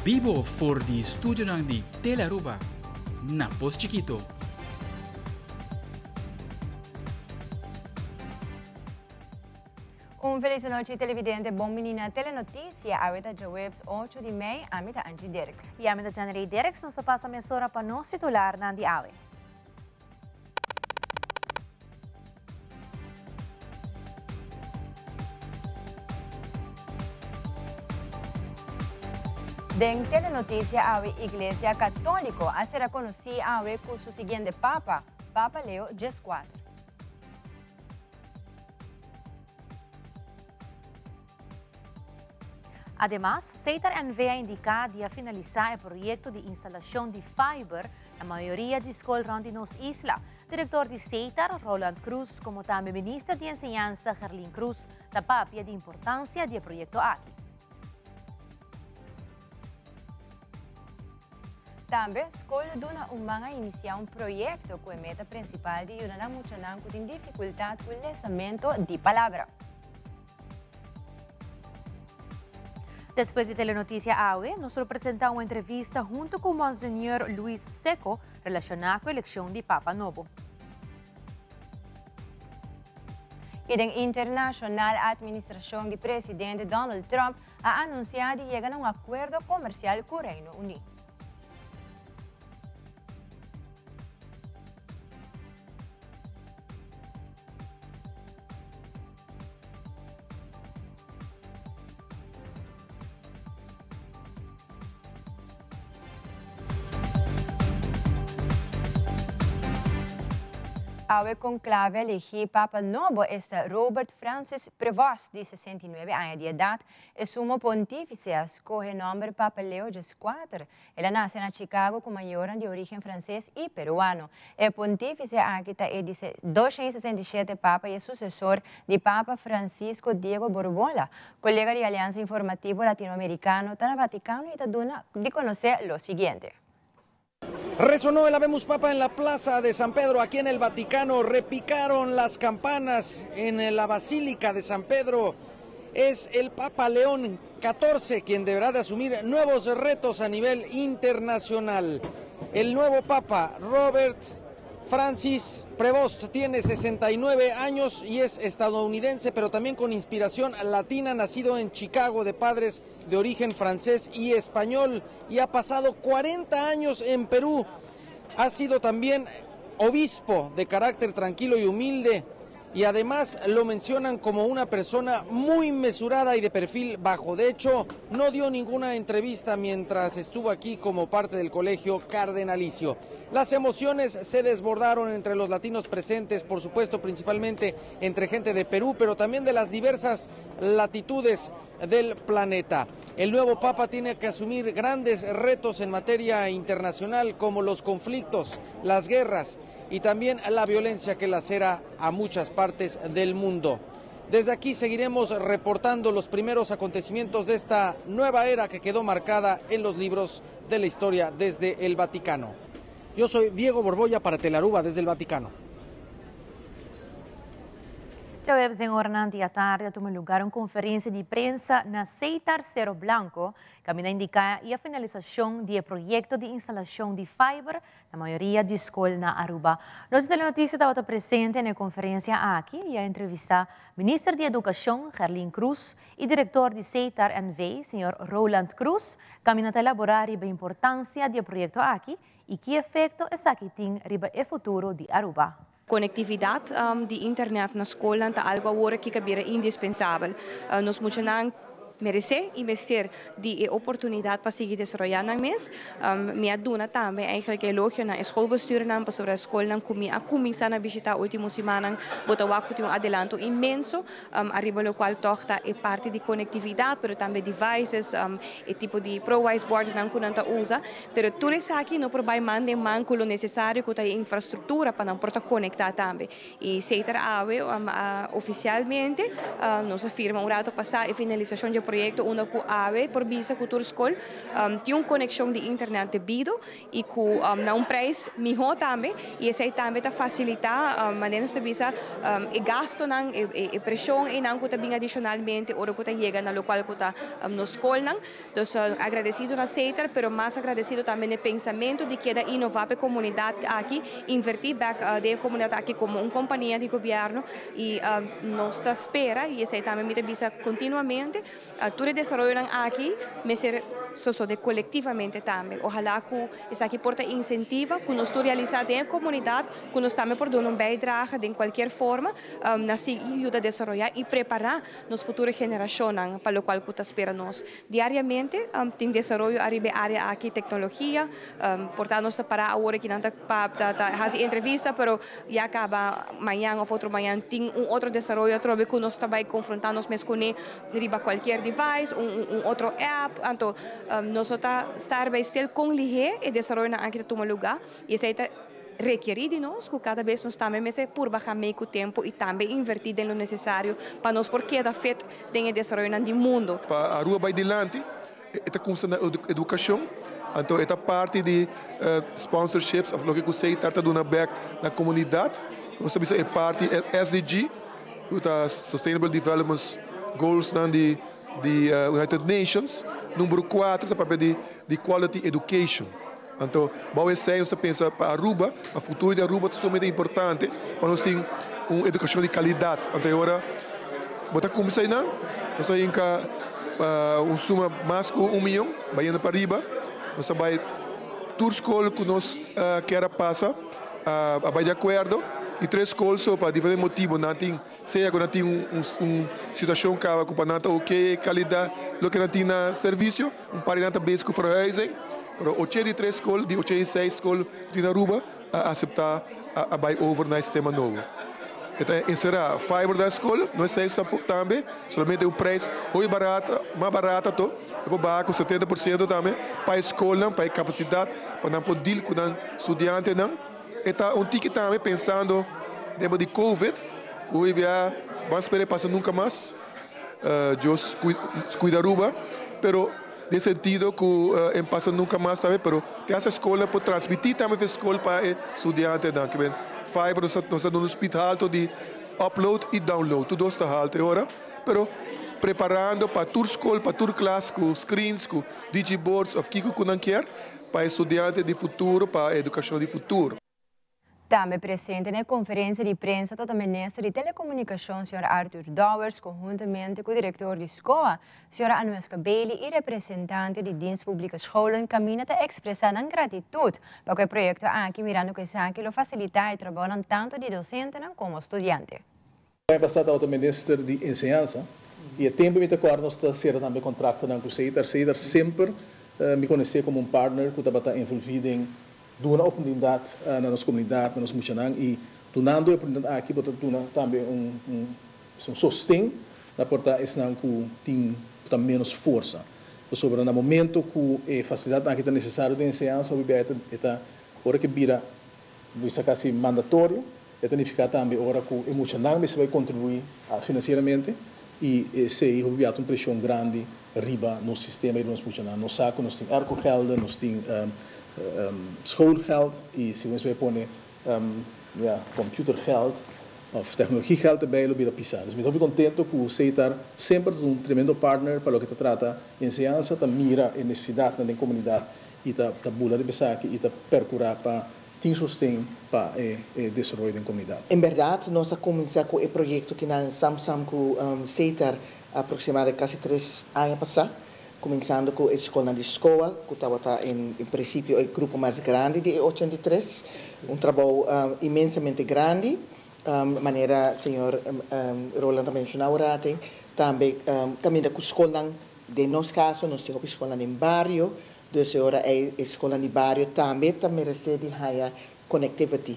Bibo for di studionan di Telearuba na Pos Chikito. Un feliz nochi televidente, bon bini na Telenoticia. Awe ta djaweps 8 di mei, ami ta Angie Dirk. Y ami ta Janrey Dirks, nos ta pasa mesora pa nos titularnan di awe. Den Telenoticia awe Iglesia Catolico a sera conoci awe cu su siguiente Papa, Papa Leo XIV. Ademas, Setar NV a indiká di a finalisá e proyekto di instalashon di fiber na mayoria di skol rònt di nos isla. Direktor di Setar, Roland Croes, komo tambe Minister di Enseñansa, Gerlien Croes, ta papia di importansia di e proyekto aki. Tambe, skol lo duna un man a inisiá un proyekto ku e meta prinsipal di yuda nan muchanan ku tin difikultat ku lesamento di palabra. Despues di Telenoticia awe, nos lo presenta un entrevista hunto cu Monseigneur Luis Secco relaciona cu eleccion di Papa nobo. Y den internacional, administracion di presidente Donald Trump a anuncia di yega na un acuerdo comercial cu Reino Uni. Awe conclave a elegi Papa nobo, esta Robert Francis Prevost, di 69 aña di edad. E sumo pontífice a scoge nomber Papa Leo XIV. El a nace na Chicago cu mayornan di origen frances y peruano. E pontífice aki ta e di 267 Papa y e sucesor di Papa Francisco Diego Borbolla, colega di Alianza Informativo Latinoamericano, ta na Vaticano y ta duna di conoce lo siguiente. Resonó el Habemus Papa en la Plaza de San Pedro, aquí en el Vaticano. Repicaron las campanas en la Basílica de San Pedro. Es el Papa León XIV quien deberá de asumir nuevos retos a nivel internacional. El nuevo Papa, Robert Francis Prevost, tiene 69 años y es estadounidense, pero también con inspiración latina, nacido en Chicago de padres de origen francés y español, y ha pasado 40 años en Perú. Ha sido también obispo de carácter tranquilo y humilde, y además lo mencionan como una persona muy mesurada y de perfil bajo. De hecho, no dio ninguna entrevista mientras estuvo aquí como parte del colegio cardenalicio. Las emociones se desbordaron entre los latinos presentes, por supuesto, principalmente entre gente de Perú, pero también de las diversas latitudes del planeta. El nuevo Papa tiene que asumir grandes retos en materia internacional, como los conflictos, las guerras y también la violencia que lacera a muchas partes del mundo. Desde aquí seguiremos reportando los primeros acontecimientos de esta nueva era que quedó marcada en los libros de la historia desde el Vaticano. Yo soy Diego Borbolla para Telearuba desde el Vaticano. Djaweps den oranan di atardi a tuma lugar un konferensia di prensa na Seitar Cerro Blanco, kaminda indiká e finalisashon di e proyekto di instalashon di fiber na mayoria di skol na Aruba. Nos di Telenoticia tabata presente na e konferensia aki i a entrevistá Minister di Edukashon, Gerlien Croes, i direktor di Seitar NV, señor Roland Croes, kaminda ta elaborá riba importansia di e proyekto aki i ki efekto esaki tin riba e futuro di Aruba. Konektividat di internet na skolnan ta algu awor aki ku a bira indispensabel. Nos muchanan meresé i mester di e oportunidat pa sigui desaroyá nan mes. Mi a duna tambe eigenlijk elogio na e schoolbestuurnan pasobra e skolnan ku mi a kuminsá na bishitá último simannan bo ta wak ku tin un adelanto inmenso ariba lokual tòg ta e parti di konektividat pero tambe devices, e tipo di ProWise bordnan ku nan ta usa. Pero tur esaki no por bai man den man ku lo nesesario ku ta e infrastruktura pa nan por ta konektá tambe. I Setar awe ofisialmente nos a firma un rato pasá e finalisashon dje proyecto unda cu awe por bisa cu tur scol tin un conexion di internet debido y cu na un prijs miho tambe y esey tambe ta facilita, manera nos ta bisa, e gastonan, e presion eynan cu ta bin adicionalmente ora cu ta yega na locual cu ta nos scolnan. Dus agradecido na Setar, pero mas agradecido tambe na e pensamento di keda inova pa e comunidad aki, inverti bek den e comunidad aki como un compania di gobierno y nos ta spera y esey tambe mi ta bisa continuamente, tur e desaroyonan aki mester sosode colectivamente tambe. Ohala cu esaki por ta incentiva cu nos tur realisa den e comunidad cu nos tambe por duna un bijdrage den cualkier forma na sigui yuda desaroya y prepara nos futuro generacionnan pa locual cu ta spera nos. Diariamente tin desaroyo ariba e area aki, tecnologia, por ta nos ta para awor aki nan ta ta haci entrevista pero ya caba mañan of otro mañan tin un otro desaroyo atrobe cu nos ta bay confronta nos mes cune riba cualkier device, un otro app, anto nos no ta sta riba e stil con lihe e desaroyonan aki ta tuma luga y esey ta rekerí di nos ku kada bes nos tambe mester purba gamei ku tempu i tambe invertí den lo nesesario pa nos por keda fit den e desaroyonan di mundu. Pa Aruba bai dilanti e ta kumsa na edukashon, anto e ta parti di sponsorships òf loke ku Seitar ta duna bèk na komunidat. Nos ta bisa e parti SDG ku ta Sustainable Development Goalsnan di United Nations, number kuater ta papia di quality education. Anto, bou esei nos ta pensa pa Aruba, pa futuro di Aruba ta sumamente importante pa nos tin un educacion di calidad. Anto e ora bo ta cuminsa einan, nos ta hinca un suma mas cu un miyon, bayendo pa riba. Nos ta bay tur scol cu nos kier a pasa a bay di acuerdo y tres scol so pa diferente motibo nan tin. Sea ku nan tin un situashon kaba ku pa nan ta oke e kalidat loke nan tin na servisio, un par di nan ta bezig ku verhuizing, pero 83 skol di 86 skol ku tin na Aruba a aseptá a bai over na e sistema nobo. E ta enserá fiber na skol, no esei tambe, solamente un prijs hopi barata, mas barata to, e por baha ku 70% tambe pa e skolnan, pa e kapasidat pa nan por deal ku nan studiantenan. E ta un tiki tambe pensando tempo di covid cu hoy bia ban spera e pasa nunca mas. Dios cuida Aruba pero den sentido cu e pasa nunca mas tambe pero te hasta escola por transmiti tambe fe scol pa e studiantenan kiben fiber nos ta duna un speed halto di upload y download tur dos ta halto e ora pero preparando pa tur scol pa tur klas cu screens cu digiboards of kico cu nan kier. Pa e studiante di futuro, pa e edukashon di futuro. Tambe presente na e konferensia di prensa ta ta Minister di Telekomunikashon señor Arthur Dowers konhuntamente ku direktor di SCOA, señora Anueska Bailey i representante di Dienst Publieke Scholen kaminda ta ekspresá nan gratitut pa ku e proyekto aki mirando ku esaki lo fasilitá e trabounan tantu di dosentenan komo studiante. Aña pasá tabata minister di enseñansa i e tempu mi ta kòrda nos ta sera tambe kontraktonan ku Setar. Setar semper mi konosé komo un partner ku tabata envolví den duna oportunidat na nos komunidat, na nos muchanan i dunando e oportunidat aki bo ta duna tambe un un sosten na por ta esnan ku tin ku ta ménos forsa. Pasobra na momento ku e fasilidatnan aki ta nesesario den enseñansa hopi bia e ta ora ke bira bo bisa kasi mandatorio. E ta nifiká tambe ora ku e muchanan mester bai kontribuí finansieramente i esei hopi bia ta un preshon grandi riba nos sistema i riba nos muchanan. Nos sa ku nos tin aircogelden, nos tin schoolgeld i si bo mester bai pone ya computergeld òf teknologiegeld erbij lo bira pisá. Dus mi ta hopi kontento ku Setar semper ta un tremendo partner pa loke ta trata enseñansa, ta mira e nesesidatnan den komunidat i ta bula riba esaki i ta perkurá pa Tin sosten pa e desaroyo den komunidat. En bèrdat nos a kuminsá ku e proyekto kinan sam sam ku Setar aproksimadamente kasi tres aña pasá, kuminsando ku e skolnan di SCOA ku tabata en prinsipio e grupo mas grandi di e 83. Un trabou inmensamente grandi, manera señor Roland a menshoná un rato, tambe kaminda ku skolnan, den nos kaso nos tin hopi skolnan den bario, Dus e ora ei e skolnan di bario tambe ta meresé di haña connectivity.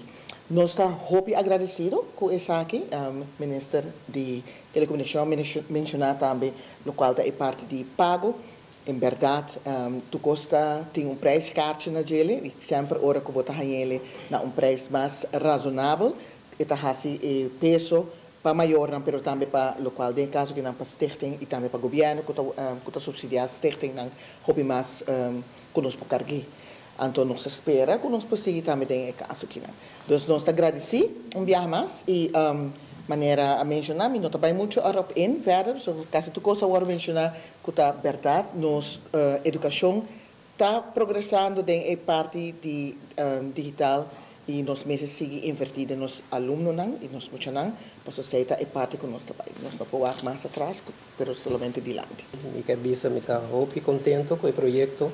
Nos ta hopi agradesido ku esaki, Minister di Telekomunikashon a menshoná tambe lokual ta e parti di pago. En bèrdat tur kos ta tin un prijskaartje na djele i semper ora ku bo ta hañ'ele na un prijs mas razonabel e ta hasi e peso. Pa mayornan pero tambe pa locual den e caso kinan pa stichting y tambe pa gobierno cu ta cu ta subsidia stichtingnan hopi mas cu nos por cargi. Anto nos ta spera cu nos por sigui tambe den e caso kinan. Dus nos ta gradici un biaha mas y manera a menciona mi no ta bay mucho erop in verder so casi tur cos a worde menciona cu ta berdad nos educacion ta progresando den e parti di digital y nos mester sigui inverti den nos alumnonan y nos muchanan pasobra esey ta e parti cu nos ta bay. Nos no por wak mas atras pero solamente dilanti. Mi ke bisa mi ta hopi contento cu e proyecto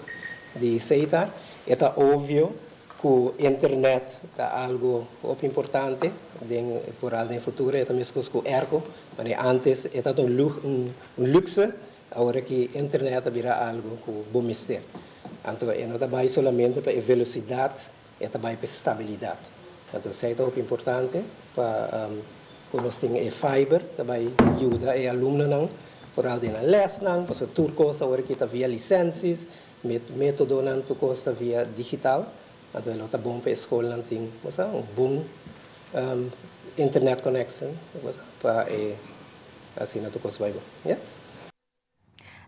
di Setar. E ta obvio cu internet ta algo hopi importante den vooral den futuro. E ta mescos cu airco, manera antes e ta un luxe. Awor aki internet a bira algo cu bo mester. Anto e no ta bay solamente pa e velocidad, e ta bay pa e stabilidad. Anto esey ta hopi importante pa cu nos tin e fiber ta bay yuda e alumnonan vooral den nan lesnan, pasobra tur cos awor aki ta via licenties, metodonan tur cos ta via digital. Anto e lo ta bon pa e scolnan tin un bon internet connection pa e Asina tur kos bai bon. Yes.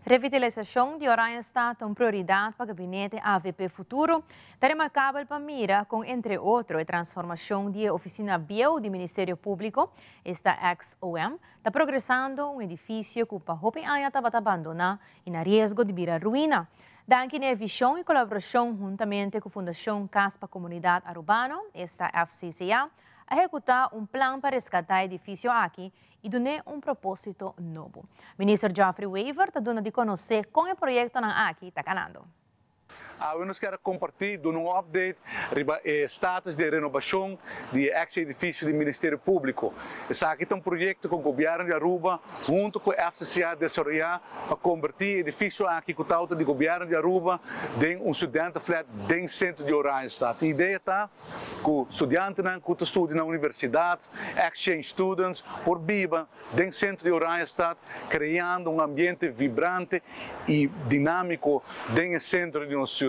Revitalisacion di Oranjestad ta un prioridad pa gabinete avp Futuro. Ta remarcabel pa mira con entre otro e transformacion di e oficina bieu di Ministerio Publico, esta ex-OM, ta progresando un edificio cu pa hopi aña tabata abandona y na riesgo di bira ruina. Danki na e vision y colaboracion huntamente cu Fundacion Cas pa Comunidad Arubano, esta FCCA, a ehecuta un plan pa rescata e edificio aki y dun'é un propósito nobo. Minister Geoffrey Wever ta duna di conoce con e proyectonan aki ta canando. Awe nos kier a comparti duna un update riba e status di e renobacion di e ex edificio di Ministerio Publico. Esaki ta un proyecto cu Gobierno di Aruba hunto cu FCCA a desaroya pa converti e edificio aki cu ta auto di Gobierno di Aruba den un studentenflat den centro di Oranjestad. E idea ta cu studiantenan cu ta studia na universidad, Exchange students por biba den centro di Oranjestad creando un ambiente vibrante y dinamico den e centro di nos ciudad.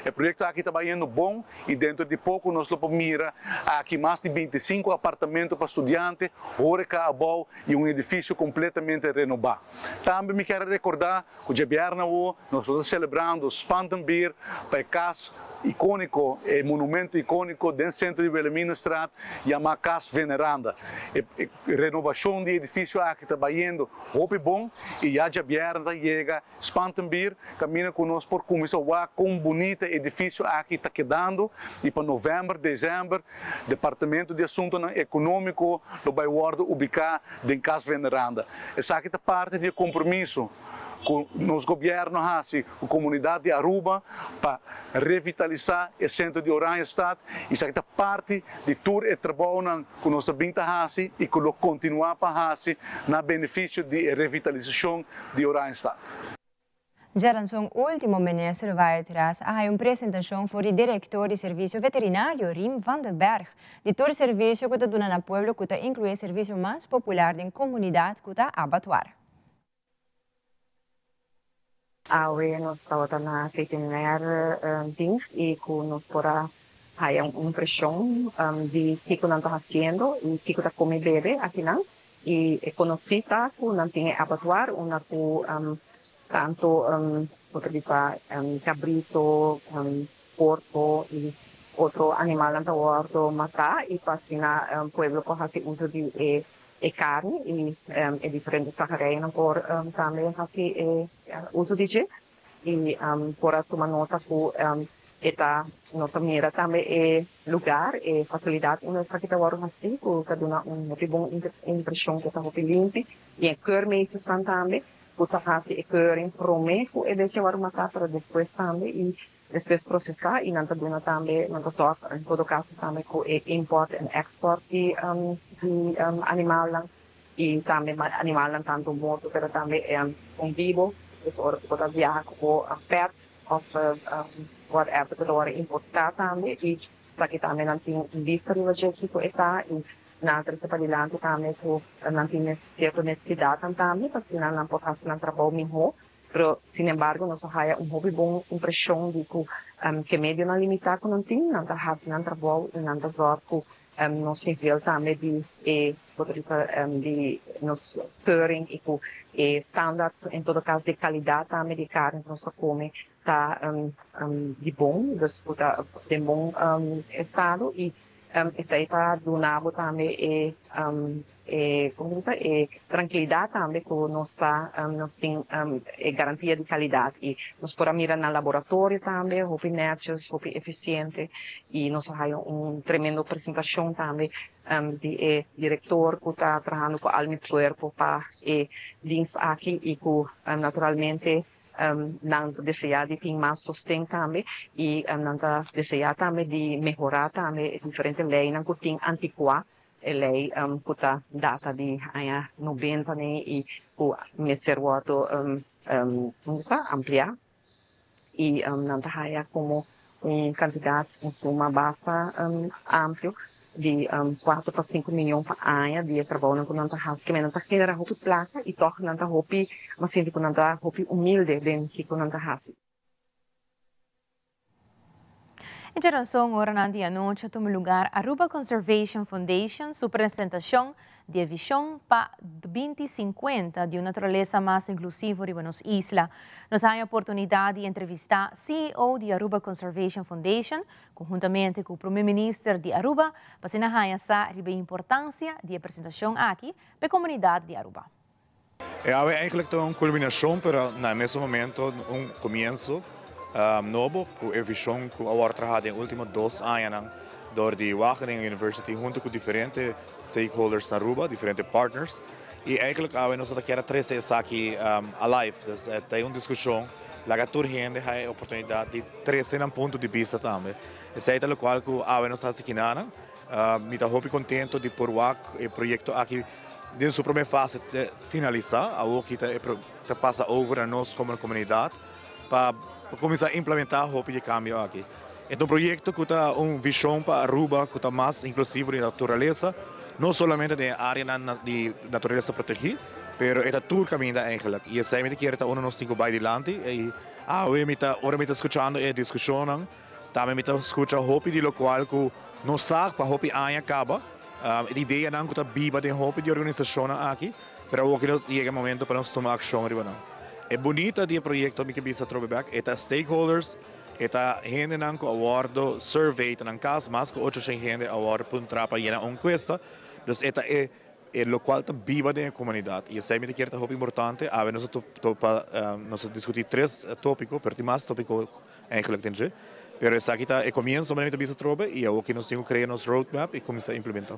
E proyecto aki ta bayendo bon y dentro di poco nos lo por mira aki mas di 25 apartamento pa studiante, horeca abou y un edificio completamente renoba. Tambe mi kier a recorda cu djabièrnè awo nos lo ta celebrando Spantenbier pa e cas iconico, e monumento iconico den centro di Wilhelminastraat yama Cas Veneranda. E renovacion di e edificio aki ta bayendo hopi bon y ya djabièrnè ta yega Spantenbier caminda cu nos por cuminsa wak con bunita e edificio aki ta kedando y pa november, december Departamento di Asuntonan Economico lo bay wordo ubica den Cas Veneranda. Esaki ta parti di e compromiso cu nos gobierno haci cu comunidad di Aruba pa revitalisa e centro di Oranjestad y esaki ta parti di tur e trabounan cu nos ta bin ta haci y cu lo continua pa haci na beneficio di e revitalisacion di Oranjestad. Djaranson ultimo Minister Wyatt-Ras a haya un presentacion for di Director di Servicio Veterinario Riem van den Berg di tur servicio cu ta duna na pueblo cu ta inclui e servicio mas popular den comunidad cu ta abattoir. Awe nos tabata na Veterinaire Dienst y cu nos por a haya un impresion di kico nan ta haciendo y kico ta come bebe akinan. Y e conoci ta cu nan tin e abattoir unda cu tanto bo ta bisa cabrito, porco y otro animalnan ta wordo mata y pa asina pueblo por haci uso di e e carni y e diferente zagerijnan por tambe haci e uso di dje. Y por a tuma nota cu e ta, nos a mira tambe e lugar, e facilidad unda esaki ta worde haci, cu ta duna un hopi bon impresion cu ta hopi limpi. Y e keurmeestersnan tambe cu ta haci e keuring prome cu e bestia worde mata, pero despues tambe y despues procesa y nan ta duna tambe, nan ta zorg en todo caso tambe cu e import en export di di animalnan y tambe animalnan tanto morto pero tambe son bibo, pues ora cu bo ta viaha cu bo pet of whatever ta worde importa tambe y esaki tambe nan tin un bista riba dje kico e ta y nan a trece padilanti tambe cu nan tin cierto necesidadnan tambe pa asina nan por haci nan trabou miho. Pero, sin embargo, nos a haya un hopi bon impresion di cu ke medionan limita cu nan tin, nan ta haci nan trabou y nan ta zorg cu Nos nivel tambe di e bo ta bisa di nos keuring y cu e standaard en todo caso di calidad tambe di carne cu nos ta come ta di bon, dus cu ta den bon estado y esey ta duna bo tambe e e como ta bisa e trankilidad tambe cu nos ta nos tin e garantia di calidad y nos por a mira nan laboratorio tambe hopi netjes hopi eficiente y nos a haya un tremendo presentacion tambe di e director cu ta trahando cu al mi cuerpo pa e dienst aki y cu naturalmente nan ta desea di tin mas sosten tambe y nan ta desea tambe di mehora tambe e diferente leynan cu tin anticua E lei ku ta data di aña nobenta ne i ku mester wòrdu ampliá i nan ta haya komo un kantidat, un suma basta amplio di kuater pa sinku miyon pa aña di e trabounan ku nan ta hasi. Kimen nan ta genera hopi plaka i tòg nan ta hopi, mi a sinti ku nan ta hopi humilde den kiko nan ta hasi. E djaranson oranan di anochi a tuma lugar Aruba Conservation Foundation su presentacion di e vision pa binti sinkuenta di un naturalesa mas inclusivo riba nos isla. Nos haña oportunidad di entrevista CEO di Aruba Conservation Foundation conhuntamente cu Prome Minister di Aruba pa asina haña sa riba e importancia di e presentacion aki pa e comunidad di Aruba. E awe eigenlijk ta un culminacion pero na e mesun momento un comienso nobo cu e vision cu a worde traha den ultimo dos añanan door di Wageningen University hunto cu diferente stakeholders na Aruba, diferente partners y eigenlijk awe nos ta kier a trece esaki alive. Dus ta un discusion laga tur hende haya e oportunidad di trece nan punto di bista tambe. Esey ta locual cu awe nos ta haci kinanan. Mi ta hopi contento di por wak e proyecto aki den su prome fase te finalisa. Awor ki ta pasa over na nos como comunidad pa cuminsa implementa hopi di e cambio aki. E ta un proyecto cu ta un vision pa Aruba cu ta mas inclusivo di naturalesa, no solamente den e areanan di naturalesa protegi, pero e ta tur caminda eigenlijk. Y esey mi ta kere ta uno nos tin cu bay dilanti y awe mi ta ora mi ta scuchando e discusionnan, Tambe mi ta scucha hopi di locual cu no sa pa hopi aña caba, e ideanan cu ta biba den hopi di organisacionnan aki, pero awor ki yega e momento pa nos tuma accion riba nan. E bunita di e proyecto mi ke bisa atrobe bek, e ta stakeholders, e ta hendenan cu a wordo surveyed nan cas, mas cu ochocientos hende a wordo puntra pa yena un encuesta, dus e ta e e locual ta biba den e comunidad y esey mi ta kier ta hopi importante. Awe nos a topa, nos a discuti tres topico, pero tin mas topico Eigenlijk den dje. Pero esaki ta e comienzo manera mi ta bisa atrobe y awor ki nos tin cu crea nos roadmap y cuminsa implementa.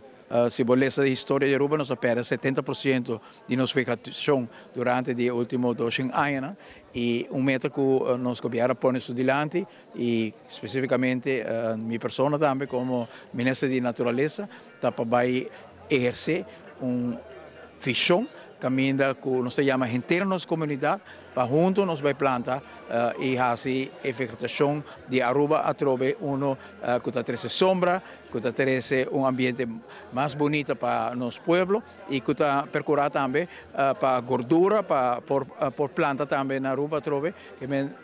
Si bo lesa di historia di Aruba nos a perde setenta por ciento di nos vegetacion durante di e ultimo doshen añanan y un meta cu nos gobierno a pone su dilanti y specificamente mi persona tambe como minister di naturalesa ta pa bay eherce un vision caminda cu nos ta yama henter nos comunidad pa hunto nos bay planta y haci e vegetacion di Aruba atrobe uno cu ta trece sombra, cu ta trece un ambiente mas bunita pa nos pueblo y cu ta percura tambe pa gordura pa por planta tambe na Aruba atrobe.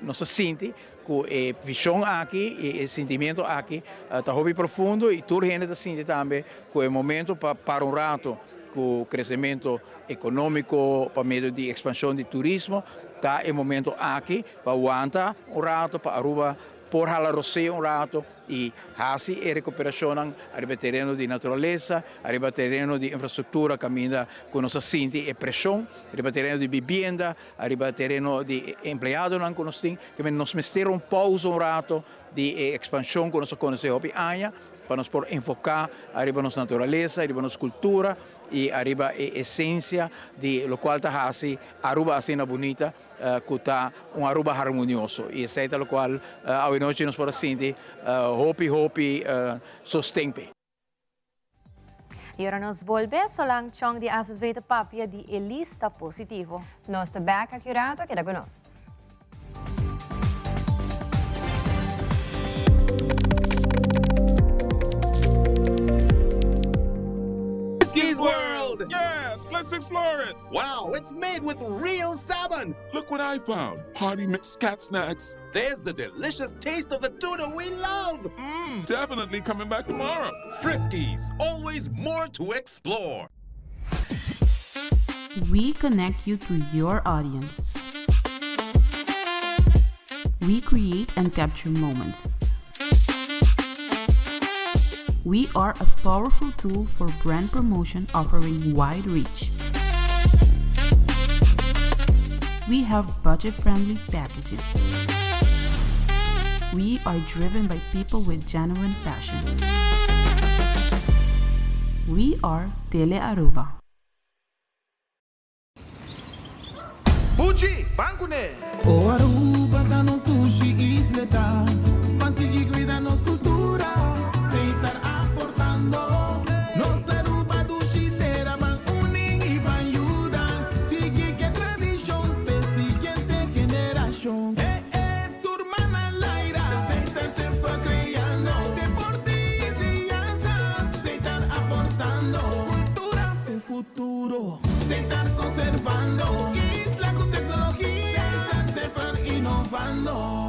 Nos ta sinti Cu e vision aki y e sentimiento aki ta hopi profundo y tur hende ta sinti tambe cu e momento pa para un rato cu crecemento economico pa medio di expansion di turismo ta e momento aki pa wanta un rato pa Aruba por hala rosea un rato y haci e recuperacionnan ariba e tereno di naturalesa, ariba tereno di infrastructura caminda cu nos a sinti e presion, riba tereno di bibienda, ariba tereno di empleadonan cu nos tin, ke men nos mester un pausa un rato di e expansion cu nos a conoce hopi aña pa nos por enfoca ariba nos naturalesa, ariba nos cultura y ariba e esencia di locual ta haci Aruba asina bunita cu ta un Aruba harmonioso y esey ta locual awe nochi nos por a sinti hopi hopi sosten p'e. Y ora nos bolbe, Solange Chong di AZV ta papia di e lista positivo. Nos ta bek aki un rato, keda cu nos. Disney's World! world! Yes, let's explore it! Wow, it's made with real salmon! Look what I found! Party mix cat snacks. There's the delicious taste of the tuna we love! Mmm, definitely coming back tomorrow. Friskies, always more to explore. We connect you to your audience. We create and capture moments. We are a powerful tool for brand promotion offering wide reach. We have budget friendly packages. We are driven by people with genuine passion. We are Tele Aruba. Buchi, ban kuné! O Aruba ta nos dushi isla ta Ban sigui cuida nos cultura Setar aportando Nos Aruba dushi tera Ban uni y ban yuda Sigui ke tradicion P'e siguiente generacion Eh eh tur man al aire Setar semper creando Deporte y enseñanza Setar aportando Cultura p'e futuro. Setar conservando isla cu tecnologia. Setar semper innovando.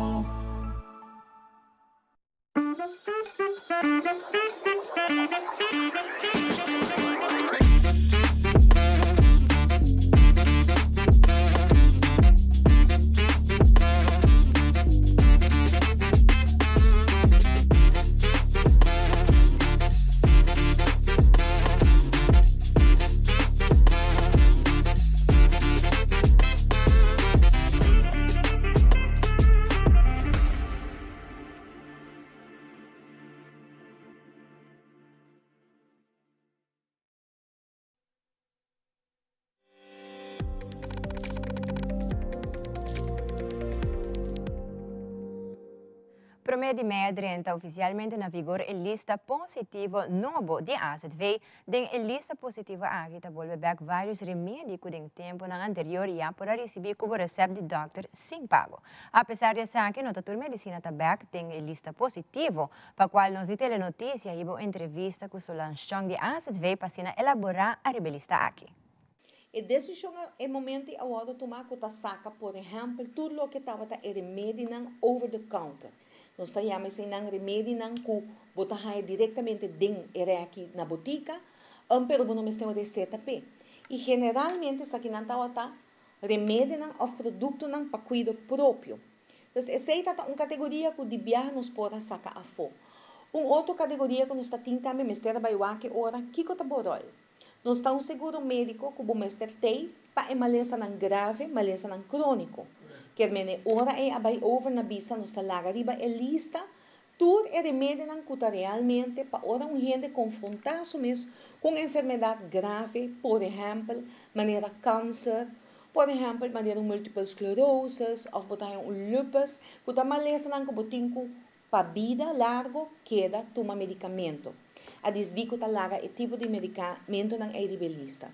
Prome di mei a drenta oficialmente na vigor e lista positivo nobo di azv. Den e lista positivo aki ta bolbe bek varios remedi cu den temponan anterior ya por a ricibi cu bo recept di dokter sin pago. Apesar di esaki no ta tur medicina ta bek den e lista positivo, pa cual nos di Telenoticia hiba un entrevista cu Solange Chong di azv pa asina elabora ariba e lista aki. E desishon a e momento ei a wòrdu tumá ku ta saka por ehèmpel tur loke tabata e remedinan over the counter. Nos ta yama eseinan remedinan ku bo ta haña direktamente den e rèki na botika, pero bo no mester un reseta p'e. I generalmente esakinan tabata remedinan òf produktonan pa kuido propio. Pues esei ta ta un kategoria ku di biaha nos por a saka afó. Un otro kategoria ku nos ta tin tambe mester a bai wak e ora kiko ta bo ròl. Nos ta un seguro médiko ku bo mester tei pa e malesanan grave, malesanan króniko. Kier mene ora ei a bai over na bisa nos ta laga riba e lista tur e remedinan ku ta realmente pa ora un hende konfrontá su mes ku un enfermedat grave, por ehèmpel manera kanser, por ehèmpel manera un multiple sclerosis òf bo ta haña un lupus, ku ta malesanan ku bo tin ku Pa bida largo keda tuma medicamento. A disdi cu ta laga e tipo di medicamentonan ey riba e lista.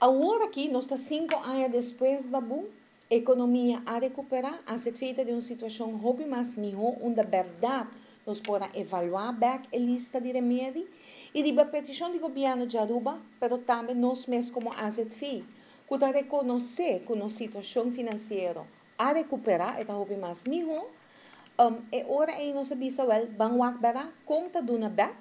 Awor aki nos ta cinco aña despues Babu, economia a recupera, a ser feita den un situacion hopi mas miho unda berdad nos por a evalua bek e lista di remedi y riba peticion di gobierno di Aruba pero tambe nos mes como AZV cu ta reconoce cu nos situacion financiero a recupera e ta hopi mas miho. E ora ei nos a bisa, wèl, ban wak bèra kon ta duna bèk,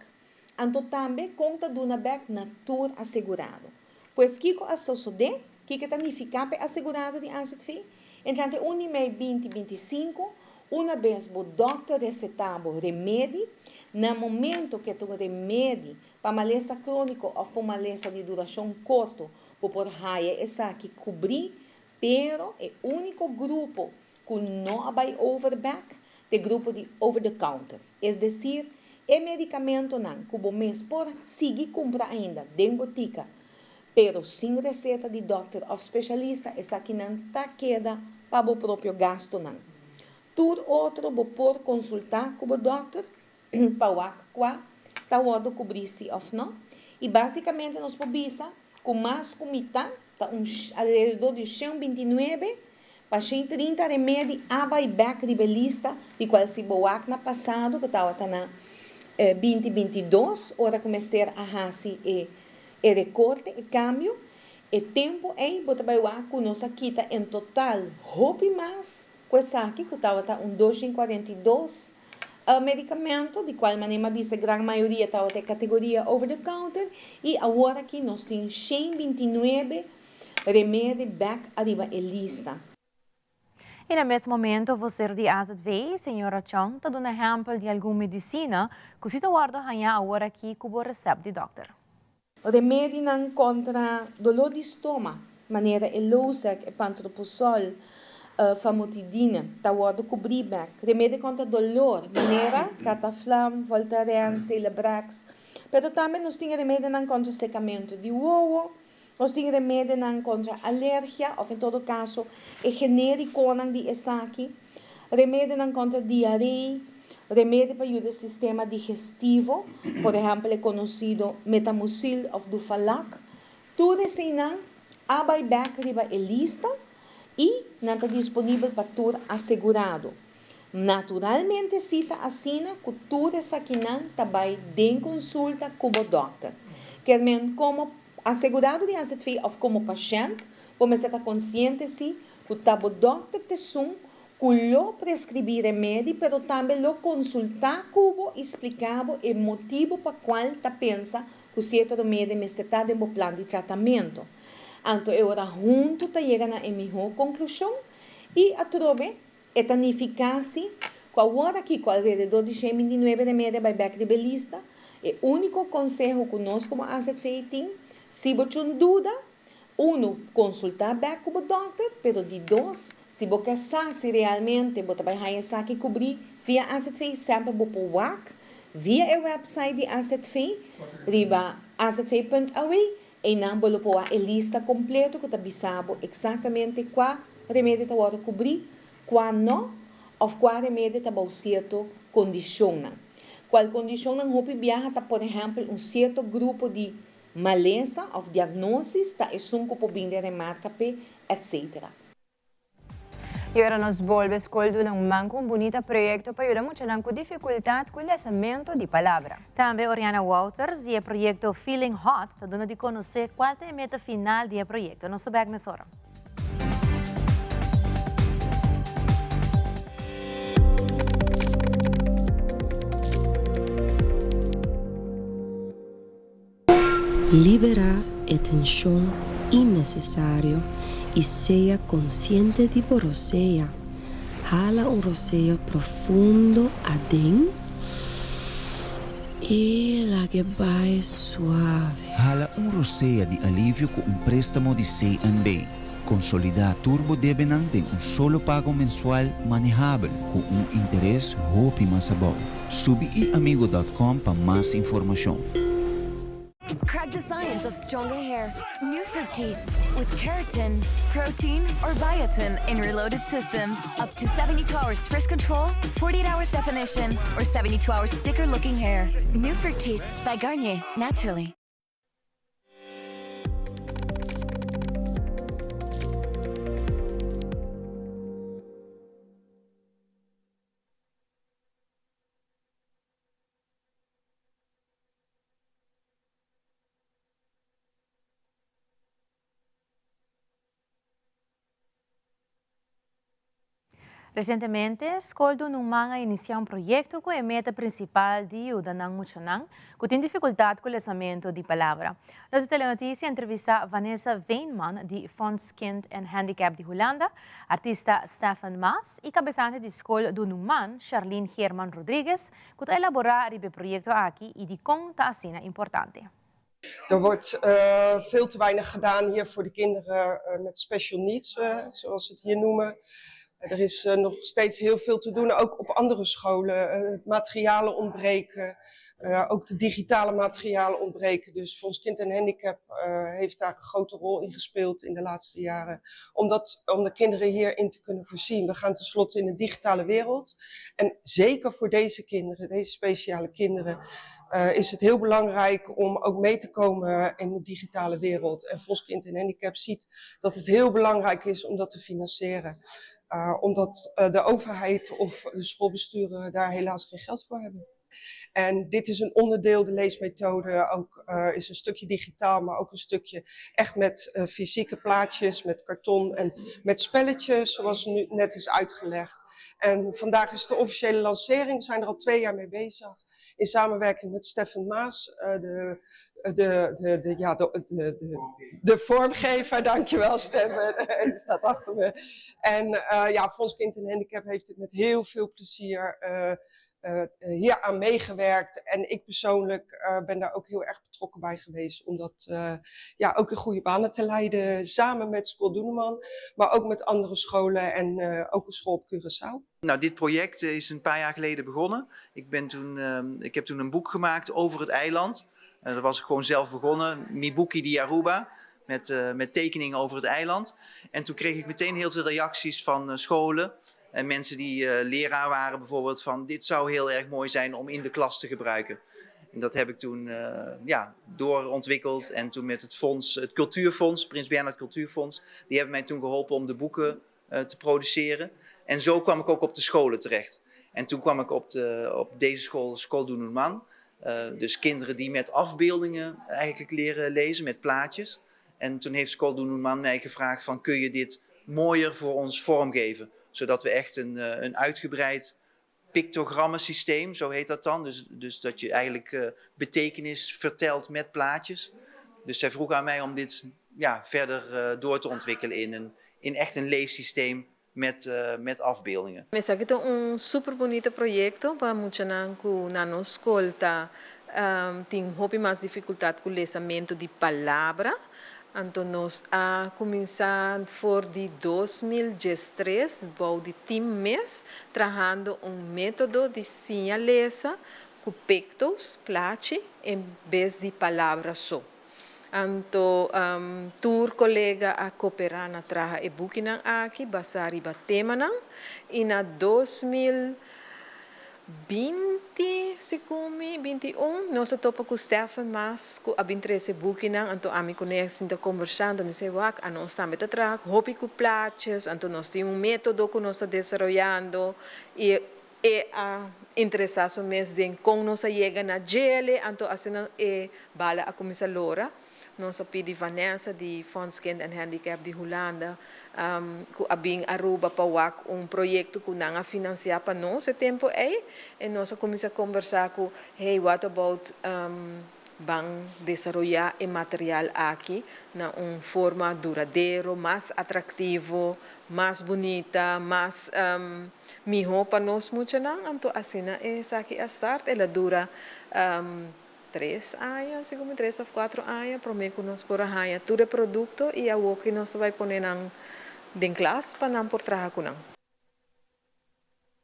anto tambe kon ta duna bèk na tur asegurado. Pues kiko a sosodé? Kiko ta nifiká pa e asegurado di azv? Entrante un di mei binti 25, una bes bo dòkter resetá bo remedi, na momento ku e ta un remedi pa malesa króniko òf pa un malesa di durashon korto, bo por haya esaki kubrí, pero e úniko grupo ku no a bai over bek t'e grupo di over the counter, es desir, e medikamentonan ku bo mes por sigui kumpra ainda den botika, pero sin reseta di dòkter òf speshalista, esakinan ta keda pa bo propio gastunan. Tur otro bo por konsultá ku bo dòkter pa wak kua ta wòrdu kubrí si òf no. I básikamente nos por bisa ku mas ku mitá, ta un alrededor di 129 Pa 130 remedi a bai bek riba e lista di cual si bo wak na pasado cu tawata na 2022 ora cu mester a haci e e recorte, e cambio, e tempo ei bo ta bay wak cu nos a kita en total hopi mas cu esaki cu tabata un 242 medicamento, di cual manera mi a bisa gran mayoria tabata e categoria over the counter y awor aki nos tin 129 remedi bek ariba e lista. Y na mes momento vocero di AZV, señora Chong, ta duna ehempel di algun medicina cu si ta wordo haña awor aki cu bo recept di dokter. Remedinan contra dolor di stoma, manera e Losec, e Pantropozol, Famotidine, ta wordo cubri bek. Remedi contra dolor, manera Cataflam, Voltaren, Celebrex. Pero tambe nos tin remedinan contra secamento di wowo, nos tin remedinan contra alergia, of en todo caso e genericonan di esaki, remedinan contra diaree, remedi pa yuda sistema digestivo, por ehempel e conocido Metamucil of Duphalac. Tur eseinan a bay bek riba e lista y nan ta disponibel pa tur asegurado. Naturalmente si ta asina cu tur esakinan ta bay den consulta cu bo dokter. Kermen como asegurado di AZV of como pashent bo mester ta consciente si cu ta bo dokter t'esun cu lo prescribi remedi pero tambe lo consulta cu bo y splica bo e motibo pa cual ta pensa cu cierto remedi mester ta den bo plan di tratamento. Anto e ora hunto ta yega na e miho conclusion y atrobe e ta nifica si cu awor aki cu alrededor di 129 remedi a bay bek riba e lista, e unico conseho cu nos como AZV tin, si bo chun duda, Uno, konsultá bèk ku bo dòkter, pero di dos, si bo ke sa si realmente bo ta bai haña esaki kubrí via AZV, semper bo por wak via e wèpsait di AZV riba azv punt aw, einan bo lo por wak e lista kompleto ku ta bisa bo eksaktamente kua remedi ta wòrdu kubrí, kua nò, òf kua remedi ta bou sierto kondishonnan. Kual kondishonnan hopi biaha ta por ehèmpel un sierto grupo di Malesa of diagnosis ta esun ku por bin den remarka p'e, etc. I ora nos bolbe skol duna un man ku un bunita proyekto pa yuda muchanan ku difikultat ku lesamentu di palabra. Tambe Oriana Wouters di e proyekto Feeling Hot ta duna di konosé kual ta e meta final di e proyekto. Nos ta bèk mesora. Liberá e tenshon innesesario i sea konsiente di bo rosea. Hala un rosea profundo aden i lag'e bai suave. Hala un rosea di alivio ku un préstamo di CNB. Konsolidá tur bo debenan den un solo pago mensual manehabel ku un interes hopi mas abou. Subi iamigo dot com pa mas informashon. Crack the science of stronger hair. New Fructis with keratin, protein, or biotin in reloaded systems. Up to 72 hours frizz control, 48 hours definition, or 72 hours thicker looking hair. New Fructis by Garnier, naturally. Resientemente, Skol Dununman a inisiá un proyekto ku e meta prinsipal di yuda nan muchanan ku tin difikultat ku lesamentu di palabra. Nos di Telenotisia a entrevistá Vanessa Veenman di Fonds Kind en Handicap di Hulanda, artista Stefan Maas i kabesante di Skol Dununman, Charlene Geerman Rodriguez, ku ta elaborá riba e proyekto aki i dikon ta asina importante. Er wordt veel te weinig gedaan hier voor de kinderen met special needs, zoals ze het hier noemen. Er is nog steeds heel veel te doen, ook op andere scholen. Materialen ontbreken, ook de digitale materialen ontbreken. Dus Fonds Kind en Handicap heeft daar een grote rol in gespeeld in de laatste jaren. Om, dat, om de kinderen hierin te kunnen voorzien. We gaan tenslotte in de digitale wereld. En zeker voor deze kinderen, deze speciale kinderen, is het heel belangrijk om ook mee te komen in de digitale wereld. En Fonds Kind en Handicap ziet dat het heel belangrijk is om dat te financieren. Omdat de overheid of de schoolbesturen daar helaas geen geld voor hebben. En dit is een onderdeel, de leesmethode, ook is een stukje digitaal, maar ook een stukje echt met fysieke plaatjes, met karton en met spelletjes, zoals nu net is uitgelegd. En vandaag is de officiële lancering, we zijn er al 2 jaar mee bezig, in samenwerking met Stefan Maas, de, ja, de vormgever. Dankjewel, Stefan, die staat achter me. En ja, Fonds Kind en Handicap heeft het met heel veel plezier hier aan meegewerkt. En ik persoonlijk ben daar ook heel erg betrokken bij geweest. Om dat, ja, ook in goede banen te leiden. Samen met School Doeneman, maar ook met andere scholen en ook een school op Curaçao. Nou, dit project is een paar jaar geleden begonnen. Ik heb toen een boek gemaakt over het eiland. Dat was ik gewoon zelf begonnen. Mi Buki di Aruba. Met tekeningen over het eiland. En toen kreeg ik meteen heel veel reacties van scholen. En mensen die leraar waren bijvoorbeeld van: dit zou heel erg mooi zijn om in de klas te gebruiken. En dat heb ik toen, ja, doorontwikkeld. En toen met het fonds, het Cultuurfonds, Prins Bernhard Cultuurfonds, die hebben mij toen geholpen om de boeken te produceren. En zo kwam ik ook op de scholen terecht. En toen kwam ik op deze school, School Doeneman. Dus kinderen die met afbeeldingen eigenlijk leren lezen, met plaatjes. En toen heeft School Doeneman mij gevraagd van: kun je dit mooier voor ons vormgeven? Zodat we echt een uitgebreid pictogrammensysteem, zo heet dat dan. Dus dat je eigenlijk betekenis vertelt met plaatjes. Dus zij vroeg aan mij om dit, ja, verder door te ontwikkelen in echt een leessysteem met afbeeldingen. Esaki ta un super bunita proyecto pa muchanan cu na scol ta tin hopi mas dificultad cu lesamento di palabra. Anto nos a cuminsa for di 2013, bou di team mes, trahando un metodo di siña lesa cu pictos, plachi, en bes di palabra so. Anto tur colega a coopera na traha e bukinan aki, basa riba temanan, y na 2020, segun 21, nos a topa cu Stefan Maas, cu a bin trece bukinan, anto ami cu ne sinta conversando, mi si: "Wak, anos tambe ta traha hopi cu plaatjes, anto nos tin un metodo cu nos ta desaroyando", y e a interesa su mes den con nos a yega na dje, anto asina e bala a cuminsa lora. Nos a pidi Vanessa di Fonds Kind en Handicap di Hulanda, cu a bin Aruba pa wak un proyecto cu nan a financia pa nos e tempo ey, y nos a cuminsa conversa cu: "Hey, what about ban desaroya e material aki na un forma duradero, mas atractivo, mas bunita, mas miho pa nos muchanan?" Anto asina esaki a start. El a dura 3 aña, segun 3 of 4 aña, prome cu nos por haya tur e producto y awor cu nos bay pone nan den klas pa nan por traha cu nan.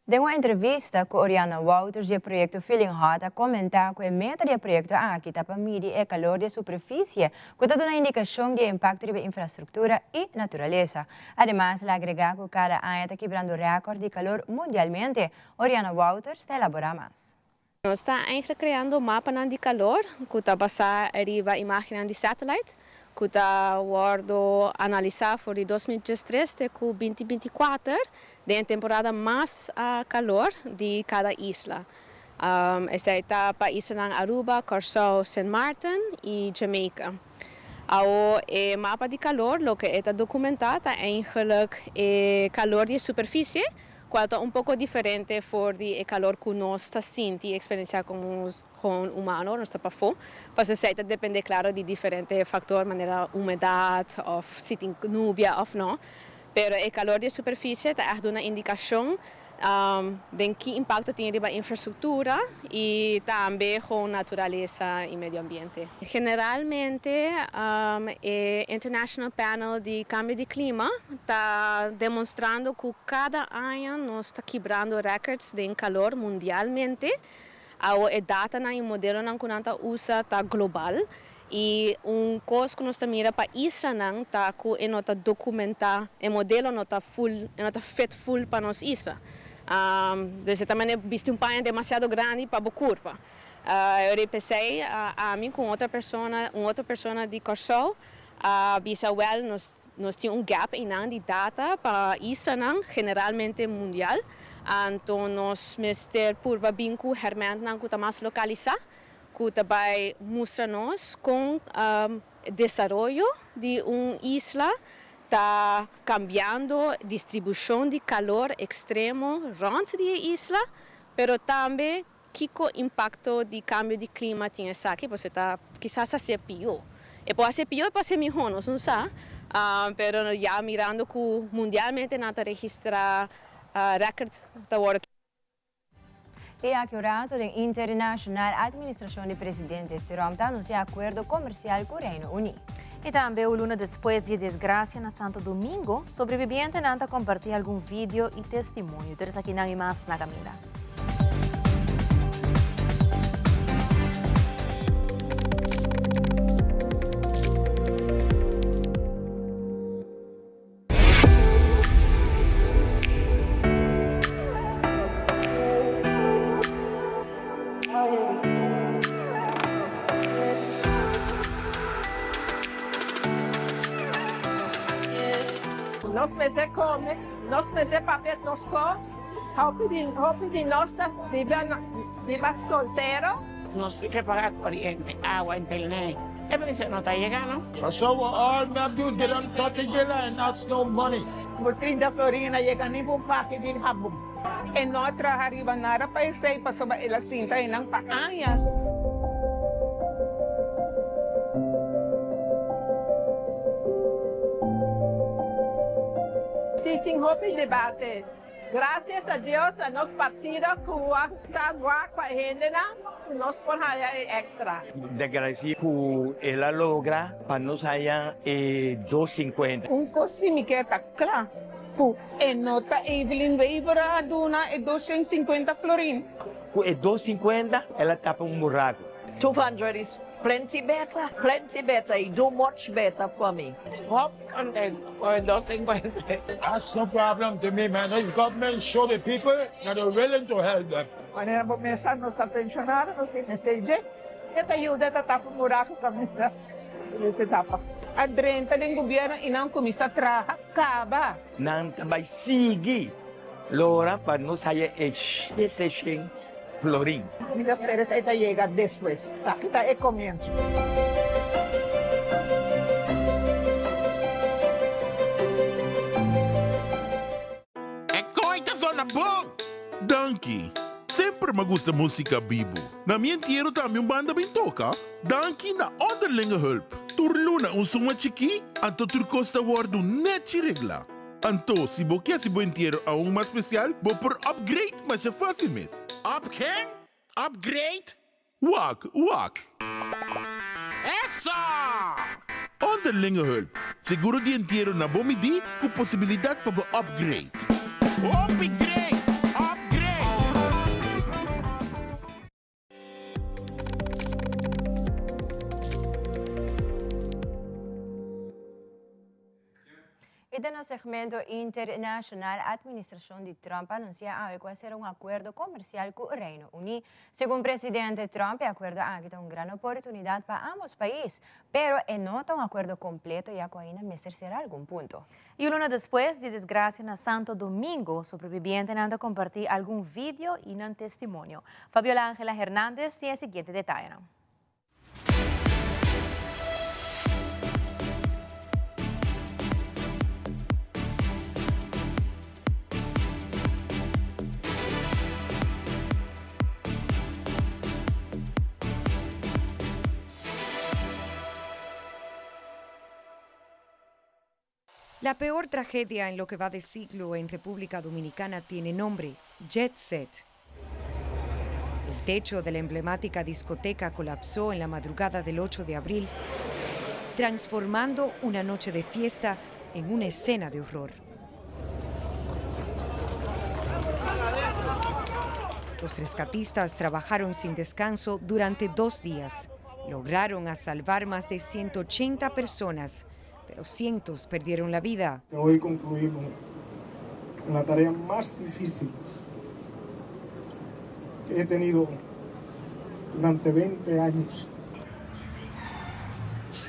Den un entrevista cu Oriana Wouters, di proyecto Feeling Hot, a comenta cu e meta di e proyecto aki ta pa midi e calor di superficie, cu ta un indicacion di impacto di infrastructura y naturalesa. Ademas, el a agrega cu cada aña ta kibrando record di calor mundialmente. Oriana Wouters ta elabora mas. Nos ta eigenlijk creando mapa di calor, cu ta basa riba imagen di satellite, cu ta wordo analisa for di 2013 te 2024, di temporada mas calor di cada isla. Esaki ta pa isla Aruba, Curaçao, St. Martin y Jamaica. E mapa di calor, loke ta documenta, ta eigenlijk e calor di superficie, cual ta un poco diferente for di e calor cu nos ta sinti, experiencia como gewoon humano, nos ta pafo. Paso esey ta depende, claro, di diferente factor, manera humedad of si tin nubia of no. Pero e calor di superficie ta echt un indicacion di ki impacto tin riba infrastructura y tambe cu naturalesa y medio ambiente. Generalmente, e International Panel di Cambio di Clima ta demostrando cu cada aña nos ta kibrando records di calor mundialmente. E data y modelonan cu nan ta usa ta global. Y un cos cu nos mira pa islanan ta cu no ta documenta, e modelo no ta full, no ta fit full pa nos isla. Dus tambe ta bisti un paña demasiado grandi pa e curpa. Eu pensei ami cu otro persona, un otro persona di Corsou, bisa: well, nos tin un gap den data pa islanan, generalmente mundial. Anto nos mester purba bin ku hèrmèntnan ku ta mas lokalisá, ku ta bai mustra nos kon desaroyo di un isla ta kambiando distribushon di kalor ekstremo rònt di e isla, pero tambe kiko impakto di kambio di klima tin esaki, pasobra ta kisas hasié pió. E por hasié pió, e por hasié mihó, nos no sa, pero ya mirando ku mundialmente nan ta registrá records ta wòrdu. E aki un rato den Internacional Administracion di Presidente Trump ta anuncia acuerdo comercial cu Reino Uni. Y tambe un luna despues di e desgracia na Santo Domingo, sobrevivientenan ta comparti algun video y testimonio. Tur esakinan y mas na caminda. Nos mester come, nos mester papia nos cos, hopi di hopi di nos ta biba biba soltero. Nos tin ke paga coriente, awa, internet, e precio no ta yega no. Pasobra all mi a build gelan toti gela and that's no money. Bo 30 florin a yega ni pa un paki di habon. E no a traha riba nada pa esei pasobra el a sinta einan pa añas. Si tin hopi debate. Gracias a Dios a nos partido cu a ta wak pa e hendenan cu nos por haya e extra. Ta agradeci cu el a logra pa nos haya e 250. Un cos si mi kier ta cla, cu e no ta Evelyn Wever a duna e 250 florin. Cu e 250 el a tapa un buraco. 200 is plenty better, plenty better, e do much better for me. Hop content cu e 250. That's no problem to me man, this government show the people that they willing to help them. Manera bo mesa nos ta pensionado nos tin mester dje e ta yuda ta tapa un buraco caminda mester tapa. A drenta den gobierno y nan cuminsa traha caba. Nan ta bay sigui lora pa nos haya e shete shen florin. Mi ta spera esei ta yega despues. Taki ta e comienso. E koe ta zona bon! Danki! Semper m'a gusta musica bibu. Na mi entiero tambe un banda bin toca. Danki na Onderlinge Hulp. Tur luna un suma chikí, anto tur kos ta wòrdu nèchi reglá. Anto, si bo ke hasi bo entiero aun mas spesial, bo por upgrade masha fásil mes. Up ken? Upgrade? Wak, wak. Eso! Onderlinge Hulp, seguro di entiero na bo midí ku posibilidat pa bo upgrade. Hopi great! Upgrade! Y den nos segmento internacional, administracion di Trump a anuncia awe cu a cera un acuerdo comercial cu Reino Uni. Segun presidente Trump, e acuerdo aki ta un gran oportunidad pa ambos pais, pero e no ta un acuerdo completo ya cu ainda mester cera algun punto. Y un luna despues di desgracia na Santo Domingo, sobrevivientenan ta comparti algun video y nan testimonio. Fabiola Angela Hernandez tin e siguiente detayenan. La peor tragedia en lo que va de siglo en República Dominicana tiene nombre, Jet Set. El techo de la emblemática discoteca colapsó en la madrugada del 8 de abril, transformando una noche de fiesta en una escena de horror. Los rescatistas trabajaron sin descanso durante dos días. Lograron a salvar más de 180 personas, pero cientos perdieron la vida. Hoy concluimos la tarea más difícil que he tenido durante 20 años.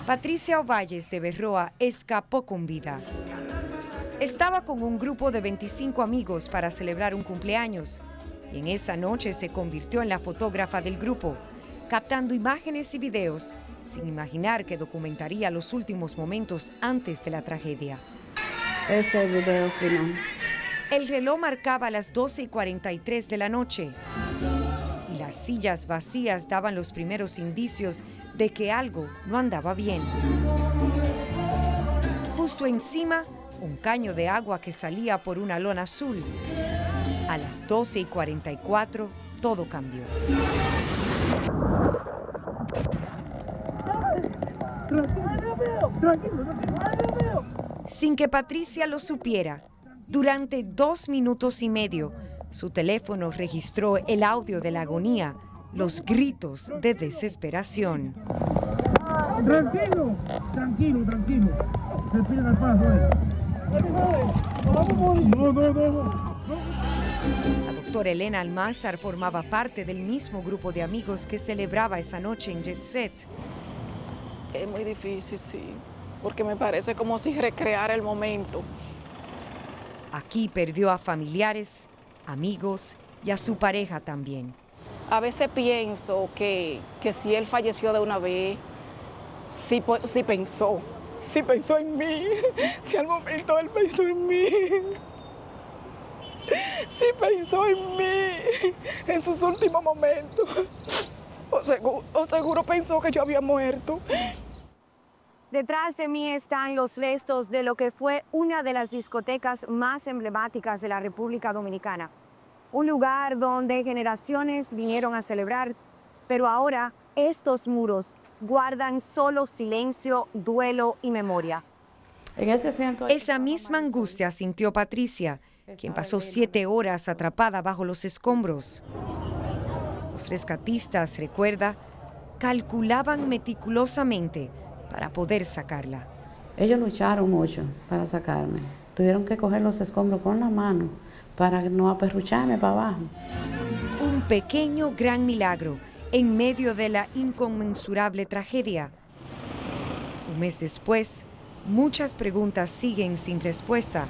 Patricia Ovalles de Berroa escapó con vida. Estaba con un grupo de 25 amigos para celebrar un cumpleaños y en esa noche se convirtió en la fotógrafa del grupo, captando imágenes y videos sin imaginar que documentaría los últimos momentos antes de la tragedia. Ese video final. El reloj marcaba las 12 y 43 de la noche y las sillas vacías daban los primeros indicios de que algo no andaba bien. Justo encima, un caño de agua que salía por una lona azul. A las 12 y 44, todo cambió. Sin que Patricia lo supiera, durante dos minutos y medio, su teléfono registró el audio de la agonía, los gritos de desesperación. Tranquilo, tranquilo, tranquilo. Respira al paso ahí. No, no, no, no. La doctora Elena Almázar formaba parte del mismo grupo de amigos que celebraba esa noche en Jet Set. Es muy difícil, sí, porque me parece como si recreara el momento. Aquí perdió a familiares, amigos y a su pareja también. A veces pienso que, que si él falleció de una vez, sí, sí pensó, sí pensó en mí, si al momento él pensó en mí, sí pensó en mí en sus últimos momentos, o seguro, o seguro pensó que yo había muerto. Detrás de mí están los restos de lo que fue una de las discotecas más emblemáticas de la República Dominicana. Un lugar donde generaciones vinieron a celebrar, pero ahora estos muros guardan solo silencio, duelo y memoria. Esa misma angustia sintió Patricia, quien pasó siete horas atrapada bajo los escombros. Los rescatistas, recuerda, calculaban meticulosamente para poder sacarla. Ellos lucharon mucho para sacarme. Tuvieron que coger los escombros con la mano para no aperrucharme para abajo. Un pequeño gran milagro en medio de la inconmensurable tragedia. Un mes después, muchas preguntas siguen sin respuesta.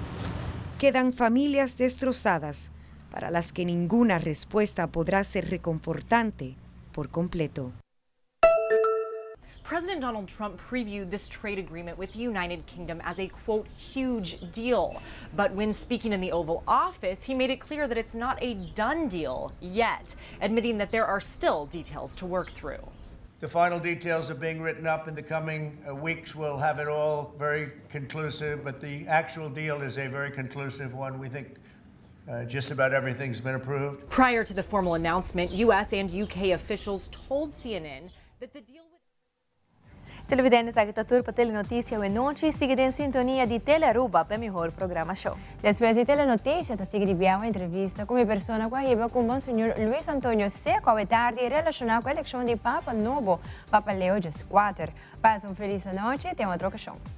Quedan familias destrozadas para las que ninguna respuesta podrá ser reconfortante por completo. President Donald Trump previewed this trade agreement with the United Kingdom as a, quote, huge deal. But when speaking in the Oval Office, he made it clear that it's not a done deal yet, admitting that there are still details to work through. The final details are being written up in the coming weeks. We'll have it all very conclusive, but the actual deal is a very conclusive one. We think just about everything's been approved. Prior to the formal announcement, U.S. and U.K. officials told CNN that the deal Televidente esaki ta tur pa Telenoticia awe nochi. Sigui den sintonia di Telearuba pa e mihor programacion. Despues di Telenoticia ta sigui di biaha un entrevista cu mi persona cu a hiba cu Monseñor Luis Antonio Seco awe tardi relaciona cu eleccion di Papa nobo, Papa Leo Diescuater. Pasa un feliz anochi, te un otro ocasion.